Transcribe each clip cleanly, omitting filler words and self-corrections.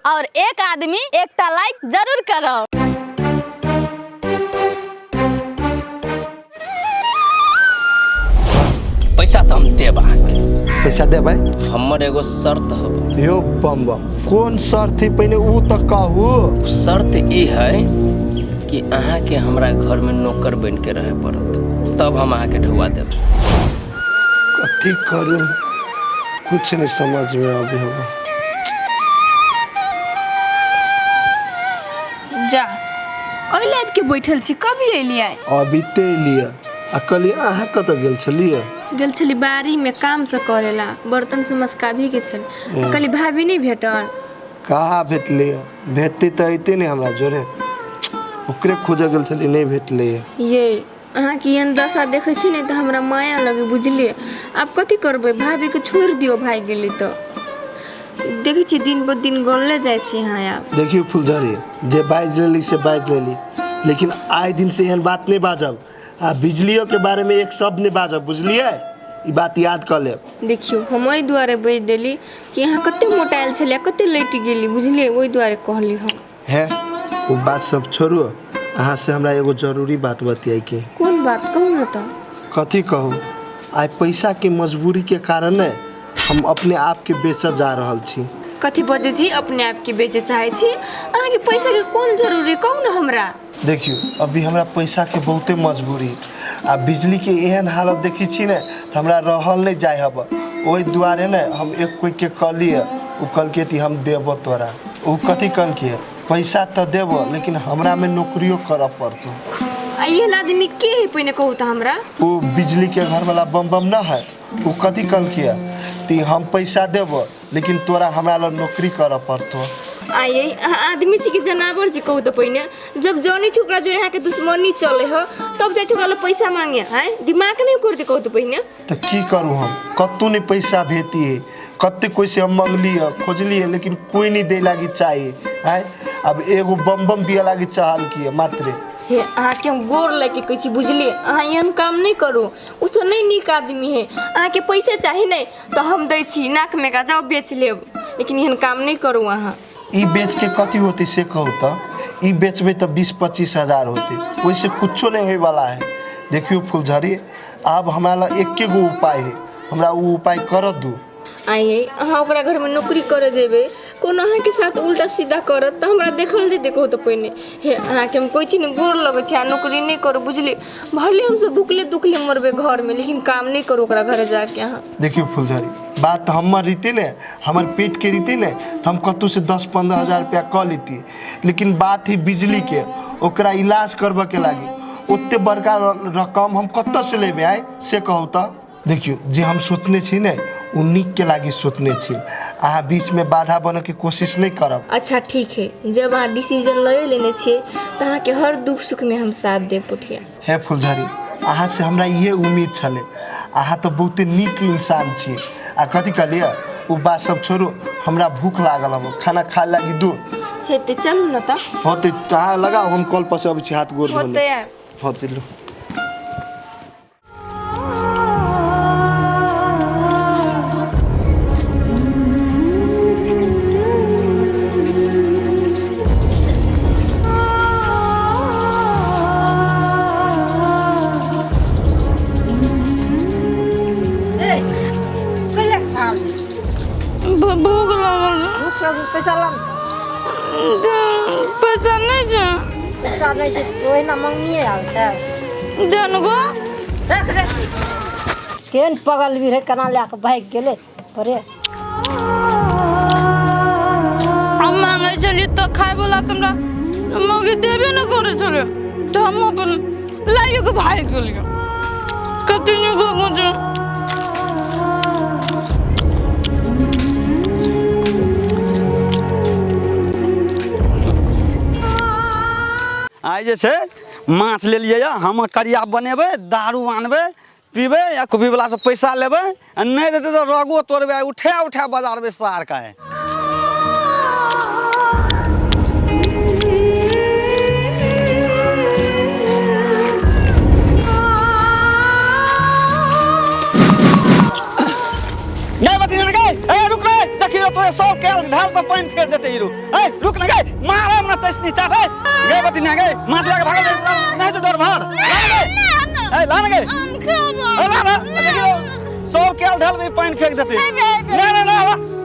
और एक आदमी एकटा लाइक जरूर करब। पैसा तऽ हम देब अहाँके। पैसा देबै? हमर एगो शर्त हब। यो बम बम, कोन शर्त है पहिने उ तऽ कहू। शर्त ई है कि अहाँके हमरा घरमे नौकर बनि के रहे पड़त, तब हम अहाँके ढुआ देब। कथी करू, कुछ नहीं समझ में आबे हबा। जा ओहि लाइब के बैठल छी, कभी एलियै? अभी ते एलियै। आ कहलियै अहाँ कतऽ गेल छलियै? गेल छली बाड़ी में काम से करेला, बर्तन से मस्काबी के छल। आ कहली भाभी नहीं भेटल? कहाँ भेटलै? भेटतै तऽ अयतै ने हमरा जोरे। ओकरे खोजऽ गेल छलियै, नहि भेटलै। ये अहाँके एहन दशा देखै छी ने तऽ हमरा माया लगे, बुझलियै? आब कथी करबै, भाभीके छोड़ि दियौ, भागि गेली तऽ देखै छी दिन पर दिन गलले जाइ छी अहाँ। आब देखियौ फुलझड़ी, जे बाजि लेली से बाजि लेली, लेकिन आइ दिन से एहन बात नहि बाजब आ बिजलियो के बारे में एक शब्द नहीं बाजब, बुझलियै? ई बात याद कऽ लेब। देखियौ हम एहि दुआरे बाजि देली कि अहाँ कते मोटायल छलियै, कते लटि गेली, बुझलियै? ओहि दुआरे कहली हम। हे ओ बात सब छोड़ू, अहाँ से हमरा एगो जरूरी बात बतियाइके। कोन बात कहू ने तऽ। कथी कहू, आइ पैसा के मजबूरी के कारण ने हम अपने आप के बेचऽ जा रहल छी। कथी बजै छी, अपने आप के बेचे चाहै छी? अहाँके पैसा के कोन जरूरी, कहू ने हमरा। देखियौ अभी हमरा पैसा के बहुते मजबूरी आ बिजली के एहन हालत देखै छी ने तऽ हमरा रहल नहि जाइ हब। ओहि दुआरे ने हम एक कोई के कहलियै, ओ कहलकै कि हम देबो तोरा। ओ कथी कहलकै, पैसा तऽ देबो लेकिन हमरा में नौकरियो करऽ पड़तौ। आ एहन आदमी के है पहिने कहू तऽ हमरा। ओ बिजली के घर वाला बम बम न है, ओ कथी कहलकै कि हम पैसा देबो लेकिन तोरा हमरा लग नौकरी करऽ पड़तौ। आइए अहाँ आदमी छी कि जनावर छी कहू तऽ पहिने? जब जनी छी ओकरा जोड़े अहाँके दुश्मनी चले हो तब जाइ छी ओकरा लग पैसा मांगे, आँय दिमाग नहीं करते कहू तऽ पहिने? तऽ की करू, हम कतहु नहीं पैसा भेटी, कते कोई से हम मंगली है खोजली है लेकिन कोई नहीं दे लागी चाहिए। आँय अब एगो बम बम दिया लागी चाहल की है मात्रे। हे अहाँके हम गोर लग के कहै छी, बुझलियै? अहाँ एहन काम नहीं करू, ओ सब नहीं नीक आदमी है। अहाँके पैसा चाही नहीं तऽ हम दै छी, नाक में का जाओ बेच लेब, लेकिन एहन काम नहीं करू अहाँ। ई बेच के कथी होते से कहू तऽ? ई बेचबै तऽ 20-25 हजार होते, ओहिसे कुछो नहीं होय वाला है। देखियौ फुलझड़ी, आब हमरा लग एके गो उपाय है, हमरा ओ उपाय करऽ दू। आइए अहाँ ओकरा घरमे नौकरी करऽ जेबै, कोनो अहाँके साथ उल्टा सीधा करत तऽ हमरा देखल जेतै कहू तऽ पहिने? हे अहाँके हम कहै छी ने, गोर लगै छी, आ नौकरी नहि करू, बुझलियै? भले हमसब भुखले दुखले मरबै घरमे, लेकिन काम नहि करू ओकरा घरे जाके अहाँ। देखियौ फुलझड़ी, बात हमर रहितै ने, हमर पेट के रहितै ने तऽ हम कतहु से 10-15 हजार रुपया कऽ लेती, लेकिन बात है बिजली के, ओकरा इलाज करबऽ के लागी ओते बड़का रकम हम कतऽ से लेबै आइ से कहू तऽ? देखियौ जे हम सोचने छी ने ओ नीक के लागी सोचने छी, अहाँ बीच में बाधा बनऽ के कोशिश नहीं करब। अच्छा ठीक है, जब अहाँ डिसीजन लए लेने छियै तऽ अहाँके हर दुख सुख में हम साथ देब पोठिया। हे फुलझड़ी, अहाँ से हमरा इहे उम्मीद छलै, अहाँ तऽ बहुते नीक इंसान छी। आ कथी कहलियै, ओ बात सब छोड़ू, हमरा भूख लागल हब, खाना खाए लागी दू। हेतै चलू ने तऽ। होतै तऽ अहाँ लगाउ, हम कल पर से अबै छी हाथ गोर धो होतै। होतै लो। भूख लागल। भूख लागल? पैसा लाम। पैसा नहीं छै। पैसा नहीं छै तो ओहिना मंगनिए आबै छै। Then go. रख रख, केहन पगल भी रहै, केना लए कऽ भागि गेलै अरे। हम मांगे छलियै तऽ खाय वाला तऽ हमरा मौगी देबे न करै छलै, तऽ हम अपन लाइयो के भागि गेलियै। कते नीक लगै छै। आइ जे छै माछ लेलियै यऽ, हम करिया बनेबै, दारू आनबै, पीबै आ कॉफीवलासँ पैसा लेबै, आ नहि देतै तऽ रगो तोड़बै, आ उठा उठा बजारबै सारके आइ। नहीं बती रे, ए रुक रे, देखी रे तोरे सब केल ढाल पर पानि फेर देते ई रू। ए नीचा रे गे बतिनिया गे माछ लगा भागल नहीं तो डर भर ए लान गे हम खेबो ए लान देखियो सब केल ढल में पानी फेंक देते ना ना ना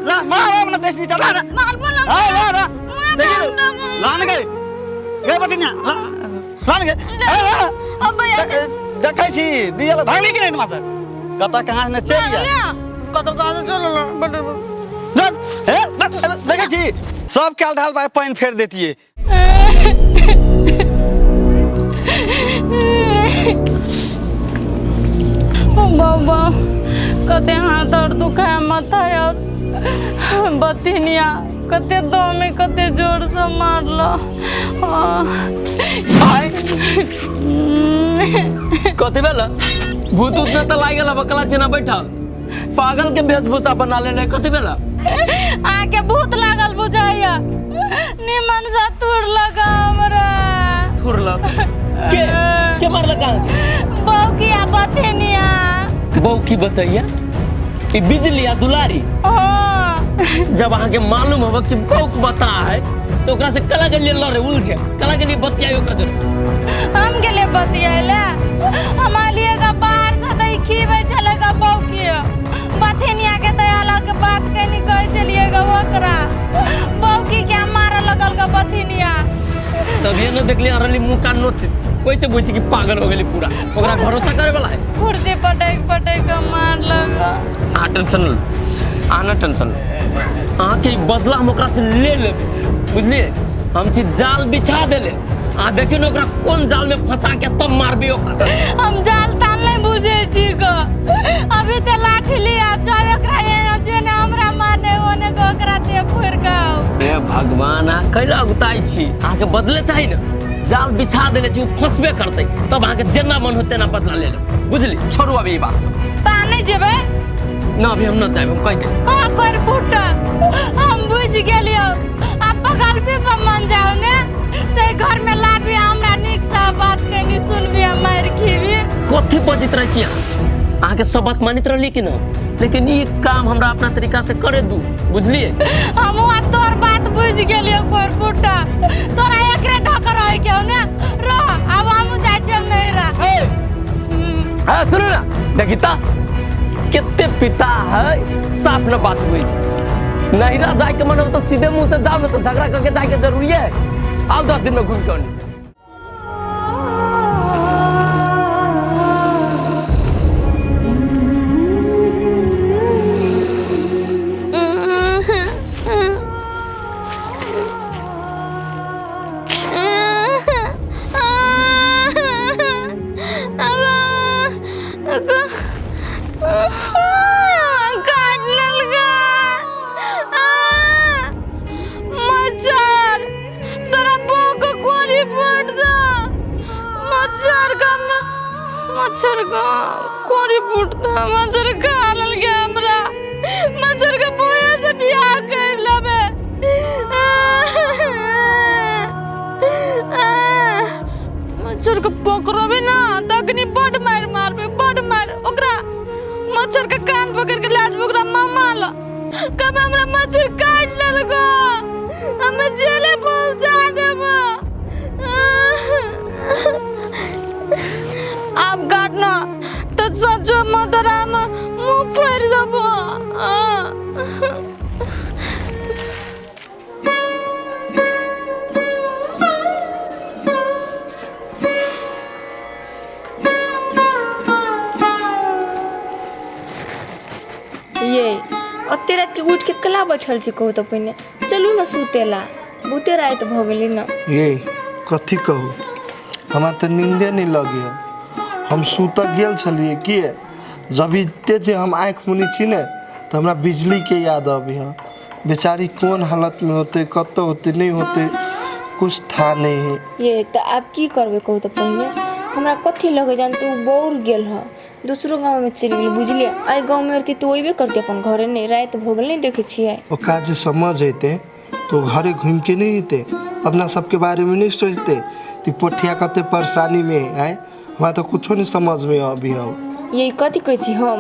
ला मार ना देश नीचा ला ना मारबो ना ए ला ना देखियो लान गे गे बतिनिया लान गे ए ला अब भैया देखै छी दियल भागली कि नहीं मात्र कतऽ कहाँ ने चलि गेल कतौ कहाँ चलल बड़ चल, ए, देखै छी सब कैल ढाल भाई पानि फेर देतियै। ओ बाबा कते हाथ और दुखाय माथा और बतिनिया कते दमे कते जोर से मारलो। आय कथी भेल? भूत उत ने तऽ लागि गेल बकला चेना बैठल पागल के वेशभूषा बना लेने कथी भेल? आके भूत लागल बुझाइया निमन से तुर लगा हमरा। थुरलक के के मारलक अहाँके? बौकिया बतिनिया। बौकी बतैया ई बिजली आ दुलारी? हाँ। जब अहाँके मालूम होबे कि बौक बता है तो ओकरा से कला के लिए लड़े उलझे कला के लिए बतियाई ओकरा जोरे। हम गेले बतियाइले हम आलिएगा बाहर से तऽ खीबै छलेगा बौकिया बथिनिया के दया लग बात कनी कहै छलिएगा ओकरा बौकी के मारे लगल ग बथिनिया। तभिए न देखली अरली मुंह कान नोच कोई से बुझी कि पागल हो गेली पूरा ओकरा भरोसा करे वाला है। कुर्सी पटक पटक के मार लगा। अहाँ टेंशन न लू, अहाँ न टेंशन लू, अहाँके ई बदला हम ओकरा से ले लेब बुझलिए। हम छी जाल बिछा देले अहाँ देखियौ ने ओकरा कोन जाल में फंसा के तब मारबी ओकरा। हम जाल ताल नहीं बुझे छी ग अभी ते लाठी लिया जाओ ओकरा एना जेने हमरा मारने ओने के ओकरा दे फोड़ के आउ। हे भगवान अहाँ कैला उगताइ छी? अहाँके बदले चाही ने जाल बिछा देने छी ओ फंसबे करतै तब अहाँके जेना मन होतै तेना बदला ले लेब बुझली। छोड़ू अभी ई बात सब। ता नहीं जेबै? ना अभी हम न जायब हम कहि देब। हाँ कर फुटल हम बुझ गेलियौ आ पगल भी मन जाओ ने से घर में लाबी हमरा नीक से बात कनी सुनबी आ मार खीबी। कथी बजैत रहै छी अहाँ? अहाँके सब बात मानैत रहली कि न लेकिन ई काम हमरा अपना तरीका से करे दू बुझलिए। हमहूँ आब तोहर बात बुझ गेलियौ कोर फुटल तोरा एकरे धक रहे के हौ ने रह आब हमहूँ जाइ छियै हम नैहरा। हाँ सुनू ना देखी ता कितने पिता है साफ न बात हुई थी। नैहरा जाए के मन हो तो सीधे मुंह से जाओ ना तो झगड़ा करके जाए के जरूरी है। आओ 10 दिन में घूम के आने। काट लेलकै मच्छर तोरा बौक कोरी फूट दे मच्छर का मच्छर का कोरी फूट दे मच्छर खा लेलकै हमरा मच्छर के बोया से बियाह कर लेबै। मच्छर के पकड़बे ना तखनी बड मारि मारबे बड मारि ओकरा मच्छर के कान पकड़ के ला जेबै ओकरा मामा ल कब हमरा मच्छर काटि लेलको हमे जेले पहुंचा देबो। आब काटना तो सचो मदरा में मुंह फोड़ि देबो। ये ओते रात के उठ के कला बैठल छी कहू तऽ पहिने चलू ने सुतेला बहुते राति भऽ गेलै ने। ये कथी कहू हमरा तऽ नींदे नहीं लगे। हम सुत गेल छलियै कि जब जे हम आँखि मुनै छी ने तऽ हमरा बिजली के याद अबै है। बेचारी कोन हालत में होते कतऽ होते नहीं होते कुछ था नहीं है। ये तऽ आब की करबै कहू तऽ पहिने हमरा कथी लगे जान तऽ ओ बौर गेल हँ दूसरो गाँव में चलि गेल बुझलियै। एहि गाँव में रहती तऽ अयबे करती अपन घरे नहीं राति भऽ गेल नहीं देखै छियै। ओकरा जे समझ अयतै तो घरे घूमि के नहीं अयतै अपना सबके बारे में नहीं सोचते कि पोठिया कते परेशानी में है। हमरा तो कुछो नहीं समझ में अभी हम। ये कथी कहै छी हम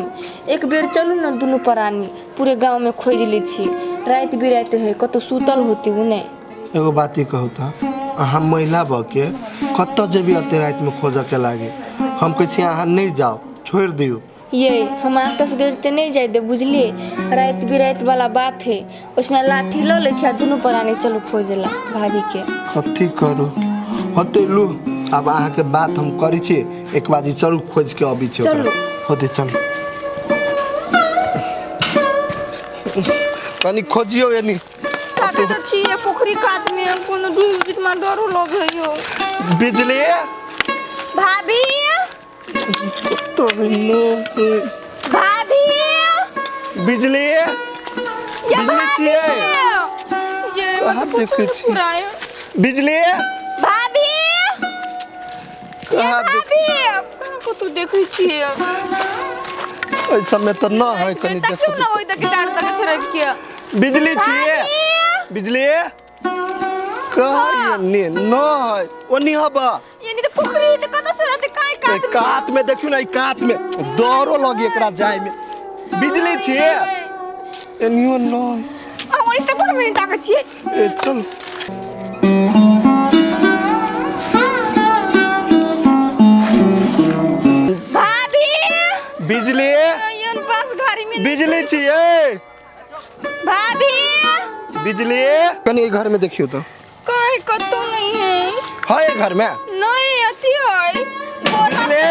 एक बेर चलू ने दुनू प्राणी पूरे गाँव में खोजि लै छी राति बिराति है कतौ सुतल होती ओ नहीं। एगो बात ही कहू तऽ अहाँ महिला भऽ के कतऽ जेबी एते रातिमे खोजऽके लागी? हम कहै छी अहाँ नहि जाउ, छोड़ि दियौ। ये हम अहाँके असगरते नहि जाय देब, बुझलियै? राति बिराति वाला बात है, ओसना लाठी लऽ लै छी आ दुनू प्राणी चलू खोजला भाभीके। कथी करू होते, लू आब अहाँके बात हम करै छी, एक बाजी चलू खोजि के अबै छी ओकरा। चलू। होते चलू, कनि खोजियौ एनी। ताके तऽ छियै पोखरी कातमे, कोनो डूबि जेतै, हमरा डरो लगै यौ। बिजली भाभी, तो भाभी, बिजली ये बिजली भाभी छियै? ये कहाँ मतलब देखै कुछो छी? फुराय। बिजली भाभी, ये कहाँ देख भाभी, कहाँ कतौ देखै छियै? एहि सबमे तऽ न है, कनि तकियौ देख। ने ओहि तक डाँट तक छड़पि के। बिजली छियै? बिजली कहाँ? ने न है ओनी हबा। यानी तऽ पोखरी तऽ कतऽ से रहतै? काहे कात में? कात में देखियौ ने, ई कात में डरो लगी एकरा जाय में। बिजली छियै? एनियो न है। आ ओनी तऽ कोनो में ताकै छियै। ए चल। भाभी, बिजली, यन पास घड़ी में। बिजली छियै? भाभी, बिजली, कनि एहि घर में देखियौ तऽ। कहीं कतौ नहीं है। है एहि घर में? नहीं, अथी है बोरा। बिजली।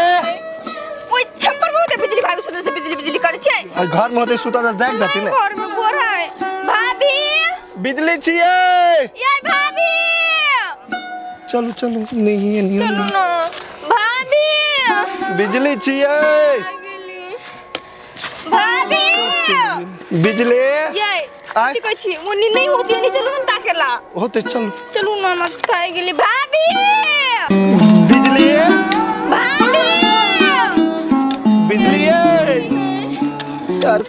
ओइ छप्पर बहुत है। बिजली भाभी सुते से बिजली बिजली करै छै। एहि घर में होतै सुतल तऽ जागि जेतै नहीं ने। घर में बोरा है। भाभी, बिजली छियै? ये भाभी। चलू चलू, नहीं एनियो चलू न। ना भाभी। बिजली छियै? आ गेली भाभी। बिजली। ये आय। की कहै छी, मुन्नी नहीं होती नहीं, चलू ना ताकेला। होतै चलू। चलू ना ना, थाई गेली भाभी। बिजली, भाभी। बिजली यार,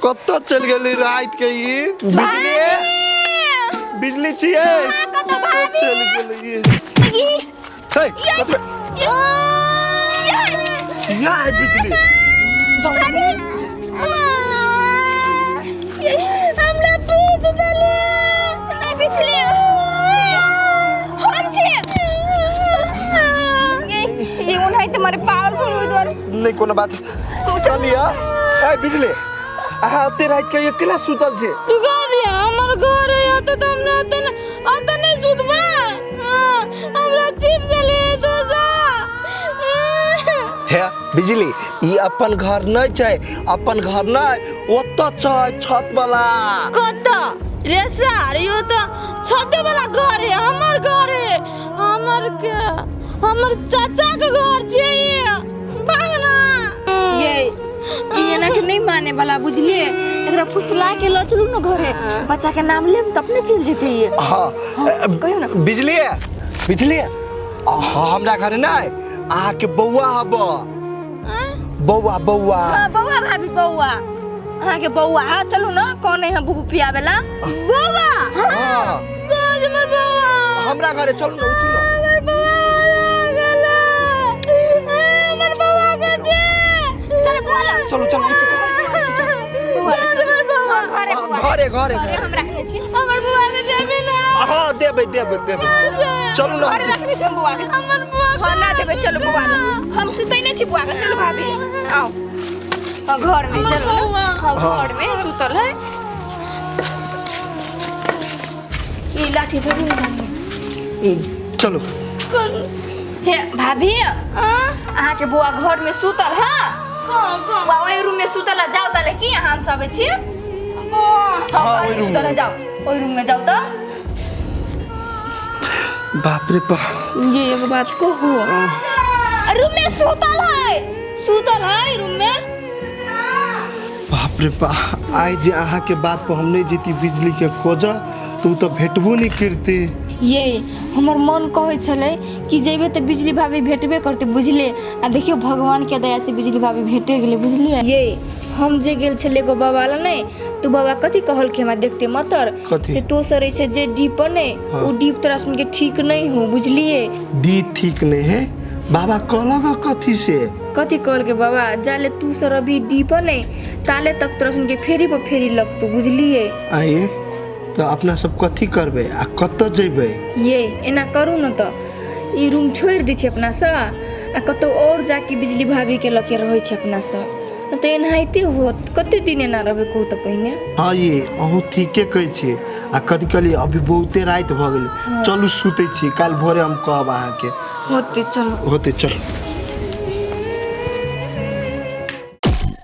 कतऽ चलि गेली राति के ई बिजली? बिजली छियै? कतऽ कतऽ चलि गेली ई? हे, कतऽ या है बिजली? हमरा पीट देले। नहीं बिजली, हम छी ये ये उन्हाई तुम्हारे पागल भइल ओइ दुआरे। नहि कोनो बात, चलिया। ए बिजली, अहाँ ओते राति के अकेला सुतल छी? तू कह दिया हमर घर है अतऽ, तऽ हमरा ओतऽ नहि, ओतऽ नहि सुतबै। हाँ, हमरा चिप देले दोसा। हे बिजली, ई अपन घर नहि छै, अपन घर नहि, ओतऽ छै छत वाला। कतऽ रे सार? यो तऽ छते वाला घर है, हमर घर है, हमर के हमर चाचा के घर छियै ई। भाग ना। ये ई एना के नहीं माने वाला, बुझलिए? एकरा फुसला के ल चलू न घरे, बच्चा के नाम लेब त अपने चलि जेतै ये। हाँ। कहियौ ने। बिजली, बिजली, हमरा घर नहि, अहाँके बौआ हब, बौआ बौआ। हाँ, बौआ भाभी, बौआ, अहाँके बौआ। हाँ, चलू न, कौन है बुबू पियाबेला बौआ? हाँ। कहाँ हमर बौआ? हमरा घरे चलू ने, उठू ने। हमर बौआ गेलै, हमर बौआ के दे। चल बुआ ल। चलू चलू, उठू। बौआ ल चलू। हमर बौआ। घरे हाँ, बौआ। घरे घरे घरे घरे। हम रखने छी। हमर बौआ के देबी ना? हाँ, देबै देबै देबै, चलू ने। घरे रखने छी हम बौआ के। हमर बौआ। हाँ, ना जेबै, चलू बौआ ल। हम सुतै नहि छी बौआ के। चलू भाभी, आओ। हाँ, घर में चलू ने। हाँ, घर में सुतल है। ई लाठी धरू ने भाभी। चलू। हे भाभी, अहाँके बौआ घर में सुतल है। बौआ ओहि रूम में सुतल है, जाउ ताले की हम सब अबै छी। हाँ, हाँ, ओहि घर में रूम सुतल है, में। जाउ ओहि रूम में जाउ तऽ। बाप रे बाप। ये एगो बात कहू, रूम में सुतल है, सुतल है रूम में। बाप रे बाप, आइ जे अहाँके बात पर हम नहि जैती बिजली के खोजऽ तऽ ओ तऽ भेटबो नहि करतै। ये हमर मन कहै छलै कि जेबै तऽ बिजली भाभी भेटबे करतै, बुझलियै? आ देखियौ, भगवानके दया से बिजली भाभी भेटे गेलै, बुझलियै? ये हम जे गेल छलियै एगो बाबा लग नहि, तऽ बाबा कथी कहलकै हमरा देखते मातर? कथी? से दोसर छै जे डीप पर नहि। हाँ। ओ डीप तोरा सुन के ठीक नहीं हो, बुझलियै? दी ठीक नहि है बाबा कहलक कथी से? कथी कहलकै बाबा, जाले तू सर अभी डीप नहि ताले तक तोरा सुन के फेरी पर फेरी लगतौ, बुझलियै? आइए तऽ अपना सब कथी करबै आ कतऽ जेबै? ये एना करू ने तऽ ई रूम छोड़ि दै छी अपनासँ आ कतहु आओर जाके बिजली भाभीके लऽ के रहै छी अपनासँ, नहि तऽ एनाहिते होत। कते दिन एना रहबै कहू तऽ पहिने? हँ ये, अहूँ ठीके कहै छियै। आ कथी कहलियै, अभी बहुते राति भऽ गेलै, चलू सुतै छी, काल्हि भोरे हम कहब अहाँके। होते, चलो। होतै, चलू।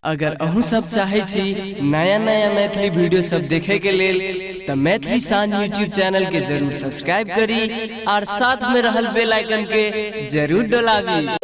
अगर अहूँ सब चाहै छी नया नया मैथिली वीडियो सब देखे के लेल, तऽ मैथिली शान यूट्यूब चैनल के जरूर सब्सक्राइब करी और साथ में रहल बेल आइकन के जरूर डोलाबी।